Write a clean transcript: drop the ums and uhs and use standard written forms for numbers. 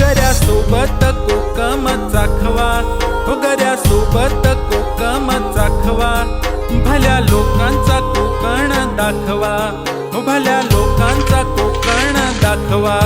गऱ्या सोबत कोकम चाखवा, हो गऱ्या सोबत कोकम चाखवा, भल्या लोकांचा कोकण दाखवा, हो भल्या लोकांचा कोकण दाखवा.